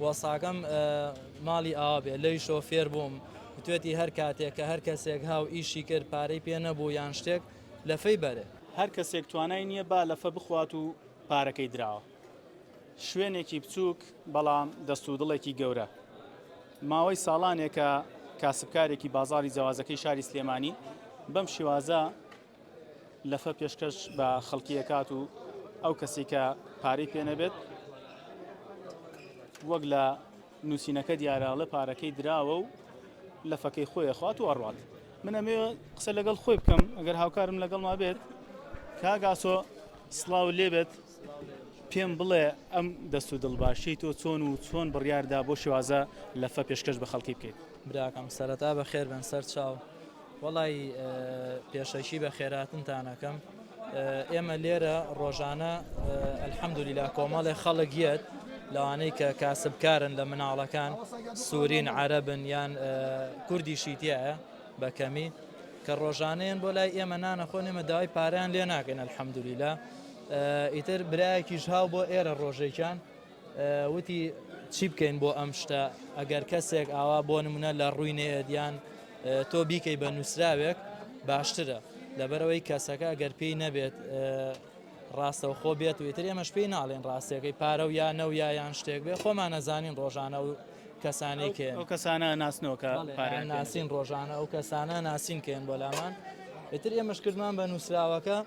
وەساکەم ماڵی ئاوا بێ لەویشەوە فێر بووم وتوێتی هەر کاتێک کە هەر کەسێک هاو ئیشی کرد پارەی پێ نەبوو یان شتێک لەفەی بەرێ. هەر کەسێک توانای نییە با لەفە بخوات و پارەکەی دراوە. شوێنێکی بچووک بەڵام دەست و دڵێکی گەورە. ماوەی ساڵانێکە کاسبکارێکی بازاڕی جەوازەکەی شاری سلێمانی بەم شێوازە لەفە پێشکەش بە خەڵکی ئەکات و ئەو کەسی کە پارەی پێ نەبێت وەک لە نووسینەکە دیارە ئەڵێ پارەکەی دراوە و لەفەکەی خۆی ئەخوات و ئەڕوات من ئەمێ قسە لەگەڵ خۆی بکەم ئەگەر هاوکارم لەگەڵما بێت کاک ئاسۆ سڵاو لێبێت پێم بڵێ ئەم دەست و دڵباشی تۆ چۆن و چۆن بڕیاردا بۆ شێوازە لەفە پێشکەش بە خەڵکی بکەیت براکەم سەرەتا بەخێر بن سەر چاو وەڵای پێشەکی بەخێراتنتان ئەکەم ئێمە لێرە ڕۆژانە الحەمدللا کۆمەڵێ خەڵک یەت لەوانەی کە کاسبکارن لە مناڵەکان سوورین عەرەبن یان کوردیشی تایە بە کەمی کە ڕۆژانەیەن بۆ لای ئێمە نانەخۆن ئێمە داوای پارەیان لێ ناکەین الحەمدللا ئیتر برایەکیش هاو بۆ ئێرە ڕۆژێکیان وتی چی بکەین بۆ ئەم شتە ئەگەر کەسێک ئاوا بۆ نمونە لە ڕووی نەیەت یان تۆ بیکەی بە نووسراوێک باشترە لەبەرەوەی کەسەکە ئەگەر پێی نەبێت ڕاستەوخۆ بێت و ئیتر ئێمەش پێی ناڵێن ڕاستەکەی پارە و یا نە و یا یان شتێک بێ خۆمان نەزانین ڕۆژانە و کەسانی کێ ئەو کەسانە ناسنەوە کە پارە ناسین ڕۆژانە ئەو کەسانە ناسین کێن بۆ لامان ئیتر ئێمەش کردمان بە نووسراوەکە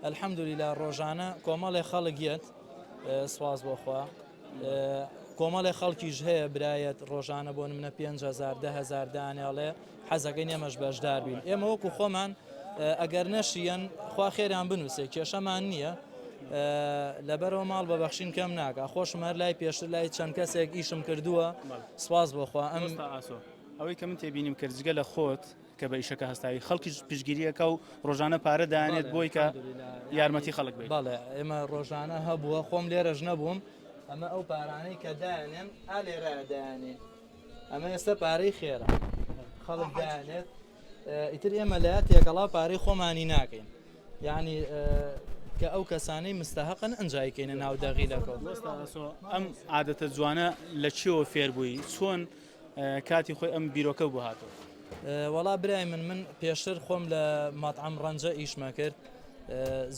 الحمدللە ڕۆژانە کۆمەڵێ خەڵک یەت سواز بۆ خوا کۆمەڵێ خەڵکیش هەیە برایەت ڕۆژانە بۆ منە 5هزار دههزار دانێڵێ حەزەکەی ئێمەش بەشدار بین ئێمە وەکو خۆمان ئەگەر نەشیەن خوا خێریان بنووسێ کێشەمان نییە لەبەرەوە ماڵ بە بەخشین کەم ناکە خۆشم هەر لای پێشتر لای چەند کەسێک ئیشم کردووە سواز بۆخوا ئەم ئاسۆ ئەوەی کە من تێبینیم کرد جگە لە خۆت کە بە ئیشەکە هەستاوی خەڵکیش پشتگیریەکە و ڕۆژانە پارە دانێت بۆی کە یارمەتی خەڵک بێت. بەڵێ ئێمە ڕۆژانە هەبووە خۆم لێرەش نەبووم ئەمە ئەو پارانەی کە دایانێن ئا لێرە دایانێ ئەمە ئێستا پارەی خێرە خەڵک دایانێت ئیتر ئێمە لە تێکەڵا پارەی خۆمانی ناکەین یعنی کە ئەو کەسانەی مستەهەقن ئەنجایکەینە ناو دەغیلەکە ئەم عادەتە جوانە لە چیەوە فێر بووی چۆن کاتی خۆی ئەم بیرۆکە بۆ هاتەوە؟ وەڵا برای من من پێشتر خۆم لە مەتعەم ڕەنجە ئیشمە کرد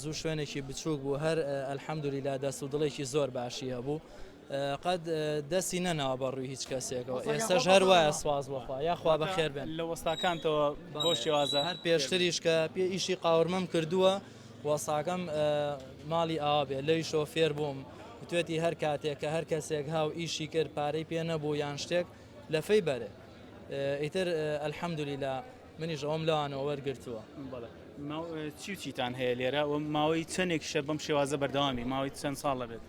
زوو شوێنێکی بچووک بوو هەر الحەمدللا دەست و دڵێکی زۆر باشی هەبوو قەت دەستی نەناوە بە ڕووی هیچ کەسێکەوە ئێستاش هەر وایە سواز بۆخوا یاخوا بەخێر بێن لە وەستاکانتەوە بۆ شێوازە هەر پێشتریش کە پێ ئیشی قاورمەم کردووە وەساکەم ماڵی ئاوا بێ لەویشەوە فێر بووم وتوێتی هەر کاتێک کە هەر کەسێک هاو ئیشی کرد پارەی پێ نەبوو یان شتێک لەفەی بەرێ ئیتر الحمدللە منیش ئەوم لەوانەوە وەرگرتووە. بەڵێ چی و چیتان هەیە لێرە و ماوەی چەندێکیشە بەم شێوازە بەردەوامی ماوەی چەند ساڵ دەبێت؟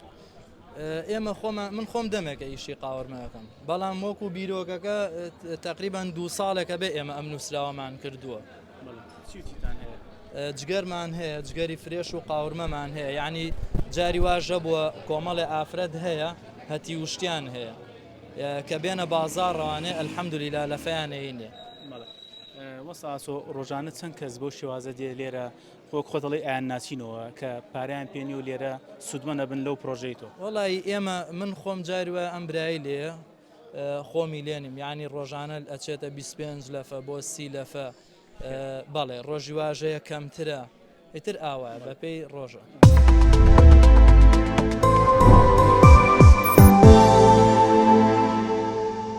ئێمە خۆمان من خۆم دەمێکە ئیشی قاوەرمەکەم بەڵام وەکو بیرۆکەکە تقریبان دوو ساڵێکە بێ ئێمە ئەم نووسراوەمان کردووە. جگەرمان هەیە جگەری فرێش و قاورمەمان هەیە یعنی جاری واژە بووە کۆمەڵێ ئافرەت هەیە هەتی وشتیان هەیە کە بێنە بازار ڕەوانێ الحەمدللا لە فیانەینێ. وەستا ئاسۆ ڕۆژانە چەند کەس بەو شێوازە دێ لێرە وەک خۆت دەڵێی ئایان ناسینەوە کە پارەیان پێ نیە و لێرە سوودمەند ئەبن لەو پرۆژەی تۆ؟ وەڵایی ئێمە من خۆم جاری وایە ئەم برای لێیە خۆمی لێنیم یعنی ڕۆژانە ئەچێتە 25 لەفە بۆ 30 لەفە بەڵێ ڕۆژی واژەیە کەمترە ئیتر ئاوایە بەپێی ڕۆژە.